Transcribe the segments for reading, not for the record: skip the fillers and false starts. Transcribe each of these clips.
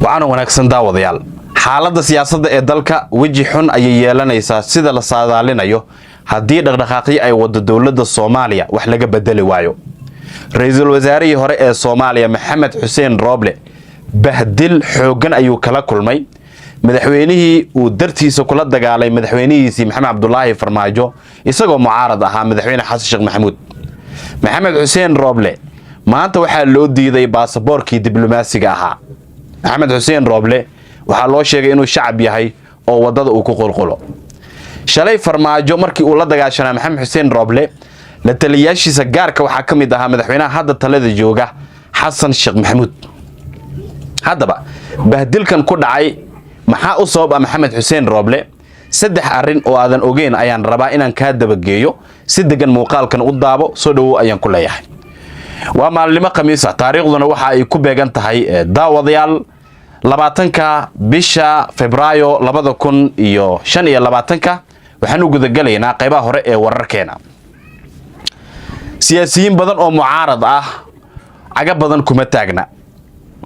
Waxaana wanaagsan, daawadayaal. Xaaladda siyaasadda ee dalka weji xun ayay yeelanaysaa, sida la saadaalinayo, haddii dhaqdhaqaaqyo ay wado dowladda Soomaaliya wax laga bedeli waayo. Ra-iisul wasaarihii hore ee Soomaaliya, Maxamed Xuseen Rooble, bahdil xooggan ayuu kala kulmay madaxweynihii uu dartiisa kula dagaalay, madaxweynihiisii Maxamed Cabdulaahi Farmaajo, isagoo mucaarad ahaa, Madaxweyne Xasan Sheekh Maxamuud. Maxamed Xuseen Rooble maanta waxaa loo diiday baasaboorkii diblomaasiga ahaa. Maxamed Xuseen Rooble waxaa loo sheegay inuu shacab yahay oo waddada uu ku qulqulo. Shalay Farmaajo markii uu la dagaashanaa Maxamed Xuseen Rooble, la taliyaashiisa gaarka waxaa ka mid ahaa madaxweynaha hadda talada jooga, Xasan Sheekh Maxamuud. Haddaba bahdilkan ku dhacay maxaa u sabab ah Maxamed Xuseen Rooble? Saddex arrin oo aadan ogeyn ayaan rabaa inaan kaa dabageeyo. Si degan muuqaalkan u daabo. Soo dhowow ayaan ku leeyahay. Waa maalinimo Khamiisa, taariikhduna waxa ay ku beegan tahay, daawadayaal, 20-ka bisha Febraayo 2025-ka. Waxaan u gudagelaynaa qaybaha hore ee wararkeena. Siyaasiyiin badan oo mucaarad ah caga badan kuma taagna.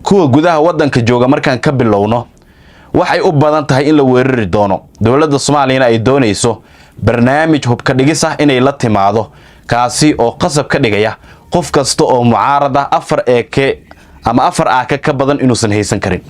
Kuwa gudaha waddanka jooga markaan ka bilowno, waxay u badan tahay in la weerari doono, dowladda Soomaaliyana ay doonayso barnaamij hubka dhigis ah inay la timaado, kaasi oo qasab ka dhigaya qof kasta oo mucaarad ah afar eeke ama afar aaka ka badan inuusan haysan karin.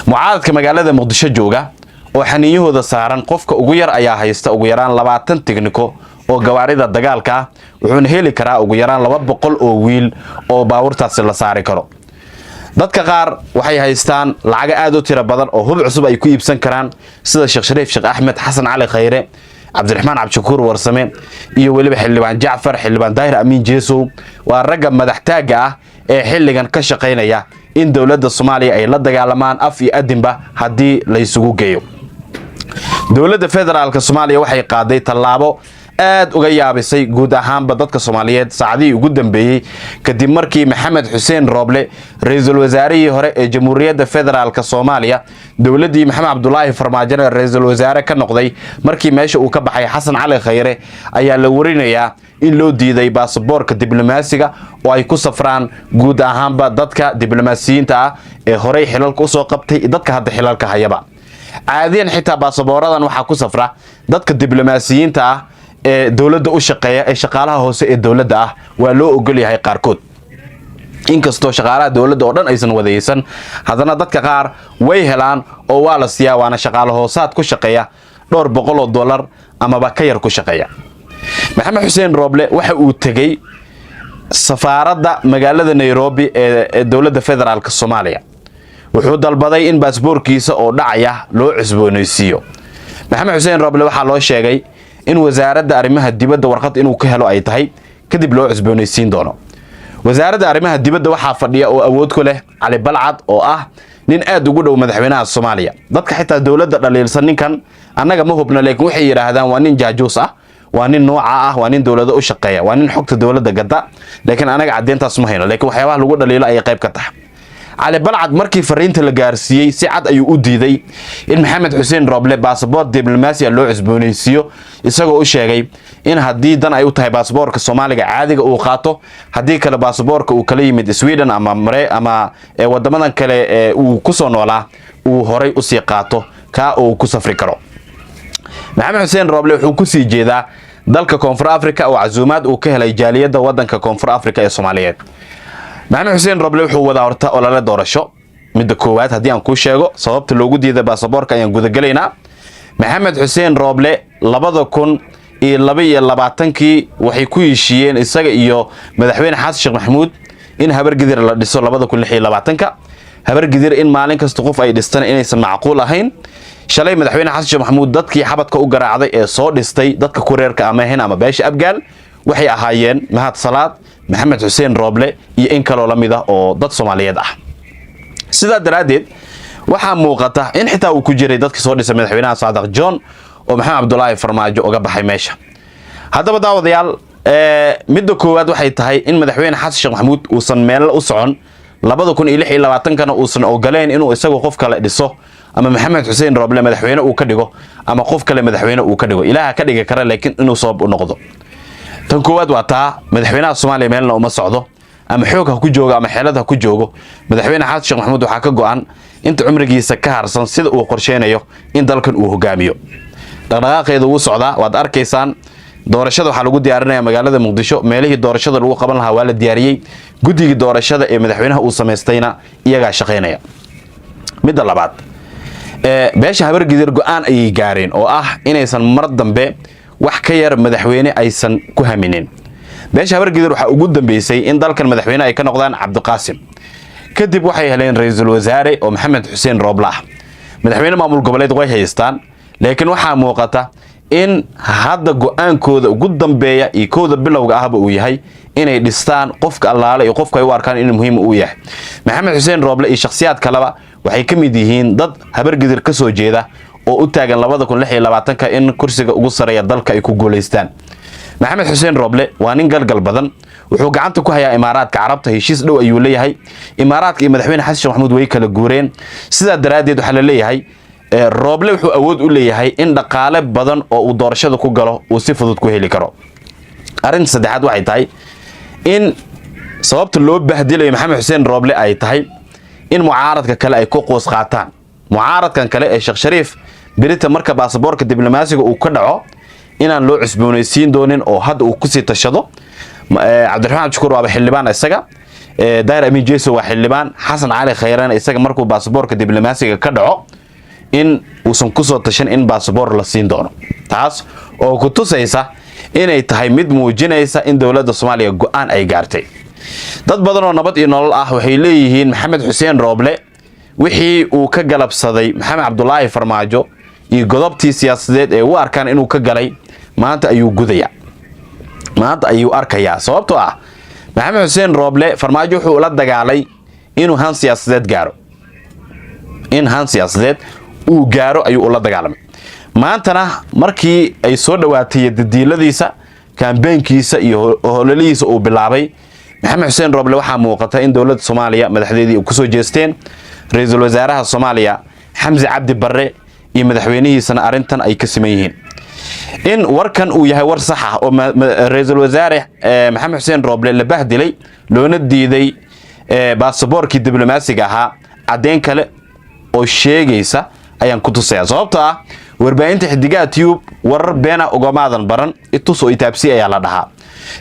Mucaaradka magaalada Muqdisho jooga oo xaniinyahooda saaran, qofka ugu yar ayaa haysta ugu yaraan 20 tigniko oo gawaarida dagaalka ah, wuxuuna heli karaa ugu yaraan 200 oo wiil oo baabuurtaasi la saari karo. Dadka qaar waxay haystaan lacago aad u tiro badan oo hub cusub ay ku iibsan karaan, sida Sheekh Shariif Sheekh Axmed, Xasan Cali Khayre, Cabdiraxmaan Cabdishakuur Warsame iyo weliba Xildhibaan Jacfar, Xildhibaan Daahir Amiin Jeesow. Waa ragga madaxtaagga ah ee xilligan ka shaqaynaya in dowladda Soomaaliya ay la dagaalamaan af iyo adinba haddii laysugu geeyo. Dowladda federaalka Soomaaliya waxay qaaday tallaabo aad uga yaabisay guud ahaanba dadka Soomaaliyeed saacadihii ugu dambeeyey, kadib markii Maxamed Xuseen Rooble, ra-iisul wasaarihii hore ee Jamhuuriyadda Federaalka Soomaaliya, dowladdii Maxamed Cabdulaahi Farmaajona ra-iisul wasaare ka noqday markii meesha uu ka baxay Xasan Cali Khayre, ayaa la warinayaa in loo diiday baasaboorka diblomaasiga oo ay ku safraan guud ahaanba dadka diblomaasiyiinta ah ee horey xilalka usoo qabtay, dadka hadda xilalka hayaba. Caadiyan xitaa baasabooradan waxaa ku safra dadka diblomaasiyiinta ah ee dowladda u shaqeeya, ee shaqaalaha hoose ee dowladda ah waa loo ogol yahay qaarkood. Inkastoo shaqaalaha dowladda oo dhan aysan wadaysan, haddana dadka qaar way helaan oo waa la siiyaa, waana shaqaalo hoosaad ku shaqeeya dhowr boqol oo dollar amaba ka yar ku shaqeeya. Maxamed Xuseen Rooble waxa uu tegey safaaradda magaalada Nairobi ee dowladda federaalka Soomaaliya. Wuxuu dalbaday in baasboorkiisa oo dhacaya loo cusboonaysiiyo. Maxamed Xuseen Rooble waxaa loo sheegay in Wasaaradda Arrimaha Dibadda warqad inuu ka helo ay tahay, kadib loo cusboonaysiin doono. Wasaaradda Arrimaha Dibadda waxaa fadhiya oo awood ku leh Cali Balcad, oo ah nin aad ugu dhow madaxweynaha Soomaaliya. Dadka xitaa dowladda dhaliilsan ninkan annaga ma hubna, laakiin waxay yidhaahdaan waa nin jaajuus ah, waa nin nooca ah, waa nin dowlado u shaqeeya, waa nin xogta dowladda gadda. Laakiin anaga caddeyntaas ma hayno, laakiin waxyaabaha lagu dhaliilo ayay qayb ka tahay. Cali Balcad markii fariinta la gaarsiiyey, si cad ayuu u diiday in Maxamed Xuseen Rooble baasaboor diblomaasiya loo cusboonaysiiyo, isagoo u sheegay in haddii dan ay u tahay baasaboorka Soomaaliga caadiga uu qaato, haddii kale baasaboorka uu kala yimid Sweden ama mare ama wadamadan kale ee uu ku soo noolaa uu horay usii qaato, kaa uu ku safri karo. Maxamed Xuseen Rooble wuxuu kusii jeedaa dalka Koonfur Africa oo casuumaad uu ka helay jaaliyadda waddanka Koonfur Africa ee Soomaaliyeed. Maxamed Xuseen Roble wuxuu wadaa horta olole doorasho. Midda koowaad haddii aan kuu sheego sababta loogu diiday baasaboorka ayaan gudagelaynaa. Maxamed Xuseen Rooble 2022-kii waxay ku heshiiyeen isaga iyo Madaxweyne Xasan Sheekh Maxamuud in Habargidir la dhiso 2026-ka. Habargidir in maalin kasta qof ay dhistan inaysan macquul ahayn. Shalay Madaxweyne Xasan Sheekh Maxamuud dadkii xabadka u garaacday ee soo dhistay dadka kureerka amahen ama beesha Abgaal waxay ahaayeen Mahad Salaad, Maxamed Xuseen Rooble iyo in kaloo la mid ah oo dad Soomaaliyeed ah. Sidaa daraaddeed waxaa muuqata in xitaa uu ku jiray dadkii soo dhisay madaxweynaha Saadaq John oo Maxamed Cabdulaahi Farmaajo uga baxay meesha. Haddaba daawadayaal, midda koowaad waxay tahay in Madaxweyne Xasan Sheekh Maxamuud uusan meelna u socon, 2026-kana uusan ogoleen inuu isagu qof kale dhiso, ama Maxamed Xuseen Rooble madaxweyne uu ka dhigo ama qof kale madaxweyne uu ka dhigo. Ilaaha ka dhigi kara, laakiin inuu sabab u noqdo. Tan koowaad waa taa. Madaxweynaha Soomaaliya meelna uma socdo, ama xoog ha ku joogo ama xeelad ha ku joogo. Madaxweyne Xasan Sheekh Maxamuud waxaa ka go-an Inta cumrigiisa ka harsan sida uu qorsheynayo in dalkan uu hogaamiyo, dhaqdhaqaaqeeda wuu socdaa, waad arkaysaan. Doorashada waxaa lagu diyaarinaya magaalada Muqdisho. Meelihii doorashada lagu qaban lahaa waa la diyaariyey. Guddigii doorashada ee madaxweynaha uu samaystayna iyagaa shaqaynaya. Midda labaad, beesha Habargidir go-aan ayay gaareen oo ah inaysan mar dambe wax ka yar madaxweyne aysan ku haminin. Beesha Habargidir waxaa ugu dambeysay in dalkan madaxweyne ay ka noqdaan Cabdiqaasim. Kadib waxay heleen ra-iisul wasaare oo Maxamed Xuseen Roobla ah. Madaxweyne maamul goboleed way haystaan, laakiin waxaa muuqata in hadda go-aankooda ugu dambeeya iyo kooda bilowga ahba uu yahay inay dhistaan qofka allaale iyo qofka ay u arkaan inuu muhiim uu yahay. Maxamed Xuseen Rooble iyo shakhsiyaad kaleba waxay ka mid yihiin dad Habargidir ka soo jeeda oo u taagan 2026-ka in kursiga ugu sareeya dalka ay ku guulaystaan. Maxamed Xuseen Rooble waa nin galgal badan. Wuxuu gacanta ku hayaa Imaaraadka Carabta, heshiis dhow ayuu leeyahay. Imaaraadka iyo madaxweyne Xasan Sheekh Maxamuud way kala guureen. Sidaa daraaddeed waxaa la leeyahay Rooble wuxuu awood u leeyahay in dhaqaale badan oo uu doorashada ku galo uu si fudud ku heli karo. Arrinta saddexaad waxay tahay in sababta loo bahdilayo Maxamed Xuseen Rooble ay tahay in mucaaradka kale ay ku quus qaataan. Mucaaradkan kale ee Sheekh Shariif berita marka baasaboorka diblomaasiga uu ka dhaco inaan loo cusboonaysiin doonin oo hadda uu kusii tashado. Cabdiraxmaan Cabdishakuur waaba xildhibaan isaga, Daahir Amiin Jeso waa xildhibaan, Xasan Cali Khayrana isaga markuu baasaboorka diblomaasiga ka dhaco in uusan kusoo tashan in baasaboor la siin doono, taas oo ku tusaysa inay tahay mid muujinaysa in dowladda Soomaaliya go-aan ay gaartay. Dad badan oo Nabad iyo Nolol ah waxay leeyihiin Maxamed Xuseen Rooble wixii uu ka galabsaday Maxamed Cabdulaahi Farmaajo iyo godobtii siyaasadeed ee u arkaan inuu ka galay maanta ayuu gudayaa, maanta ayuu arkayaa. Sababtoo ah Maxamed Xuseen Rooble Farmaajo wuxuu la dagaalay inuu han siyaasadeed gaaro, in han siyaasadeed uu gaaro ayuu ula dagaalamay. Maantana markii ay soo dhowaatay dadiiladiisa, kaambeenkiisa iyo hololihiisa uu bilaabay Maxamed Xuseen Rooble, waxaa muuqata in dowladda Soomaaliya madaxdeedii ay kusoo jeesteen. Ra-iisul wasaaraha Soomaaliya Xamse Cabdi Barre iyo madaxweynihiisana arrintan ay ka siman yihiin in warkan uu yahay war sax ah oo ra-iisul wasaare Maxamed Xuseen Rooble la bahdilay loona diiday baasaboorkii diblomaasiga ahaa. Caddeyn kale oo sheegaysa ayaan ku tusaya, sababtoo ah warbaahinta Xidigaha Tube warar beena ugamaadan baran, itus oo itaabsi ayaa la dhahaa.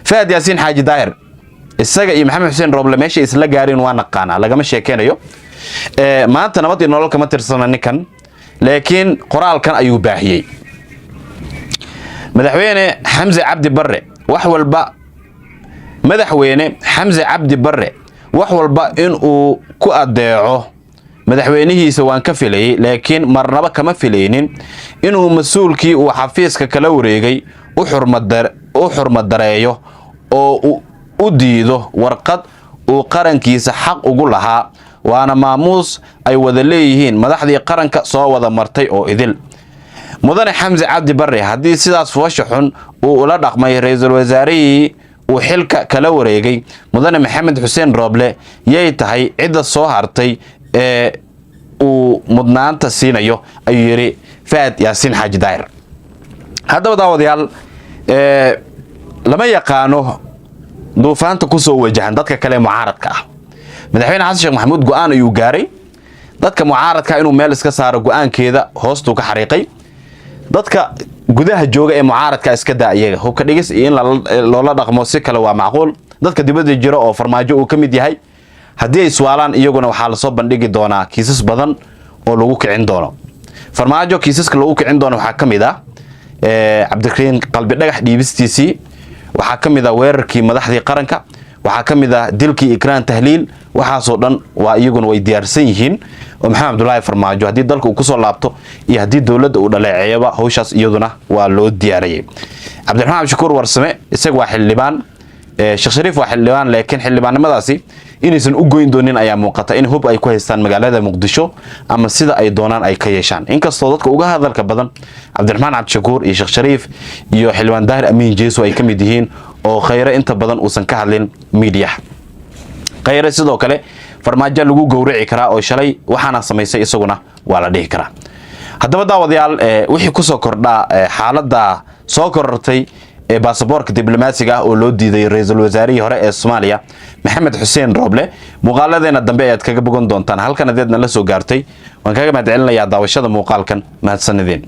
Fahad Yaasiin Xaaji Daahir isaga iyo Maxamed Xuseen Rooble meeshay isla gaareen waa naqaanaa, lagama sheekeynayo. Maanta Nabad iyo Nolol kama tirsana ninkan, laakiin qoraalkan ayuu baahiyey. Madaxweyne Xamse Cabdi Barre wax walba, madaxweyne Xamse Cabdi Barre wax walba inuu ku adeeco madaxweynihiisa waan ka filayey, laakiin marnaba kama filaynin inuu mas-uulkii uu xafiiska kala wareegay u xurmadareeyo oo u diido warqad uu qarankiisa xaq ugu lahaa, waana maamuus ay wada leeyihiin madaxdii qaranka soo wada martay oo idil. Mudane Xamse Cabdi Barre haddii sidaas foosha xun uu ula dhaqmay ra-iisul wasaarihii uu xilka kala wareegay mudane Maxamed Xuseen Rooble, yay tahay cidda soo hartay ee uu mudnaanta siinayo? Ayuu yidhi Fahad Yaasiin Xaaji Daahir. Haddaba daawadayaal, lama yaqaano duufaanta kusoo wajahan dadka kale ee mucaaradka ah. Madaxweyne Xasan Sheekh Maxamuud go-aan ayuu gaaray dadka mucaaradka inuu meel iska saaro. Go-aankeeda hoostuu ka xariiqay. Dadka gudaha jooga ee mucaaradka iska daa, iyaga hubka dhigis iyo in loola dhaqmo si kale waa macquul. Dadka dibadda jira oo Farmaajo uu ka mid yahay haddii ay iswaalaan, iyaguna waxaa lasoo bandhigi doonaa kiisas badan oo lagu kicin doono Farmaajo. Kiisaska lagu kicin doono waxaa ka mid ah Cabdikariin Qalbi Dhagax dhiibistiisii, waxaa ka mid ah weerarkii madaxdii qaranka, waxaa ka mid ah dilkii Ikraan Tahliil. Waxaasoo dhan waa iyaguna way diyaarsan yihiin oo Maxamed Cabdulaahi Farmaajo haddii dalka uu kusoo laabto iyo haddii dowladda uu dhaleeceeyaba, hawshaas iyaduna waa loo diyaariyey. Cabdiraxmaan Cabdishakuur Warsame isaga waa xildhibaan, Sheekh Shariif waa xildhibaan, laakiin xildhibaannimadaasi inaysan u goyn doonin ayaa muuqata in hub ay ku haystaan magaalada Muqdisho ama sida ay doonaan ay ka yeeshaan. Inkastoo dadka uga hadalka badan Cabdiraxmaan Cabdishakuur iyo Sheekh Shariif iyo xildhibaan Daahir Amiin Jeeso ay ka mid yihiin oo Khayre inta badan uusan ka hadlin miidiyaha. Khayre sidoo kale Farmaajo lagu gowrici karaa oo shalay waxaana samaysay isaguna waa la dhihi karaa. Haddaba daawadayaal, wixii kusoo kordhaa xaaladda soo korortay. ee baasaboorka diblomaasiga ah oo loo diiday ra-iisul wasaarihii hore ee Soomaaliya, Maxamed Xuseen Rooble, muuqaaladeena dambe ayaad kaga bogan doontaan. Halkan adeedna la soo gaartay, waan kaga mahadcelinayaa daawashada muuqaalkan. Mahadsanideen.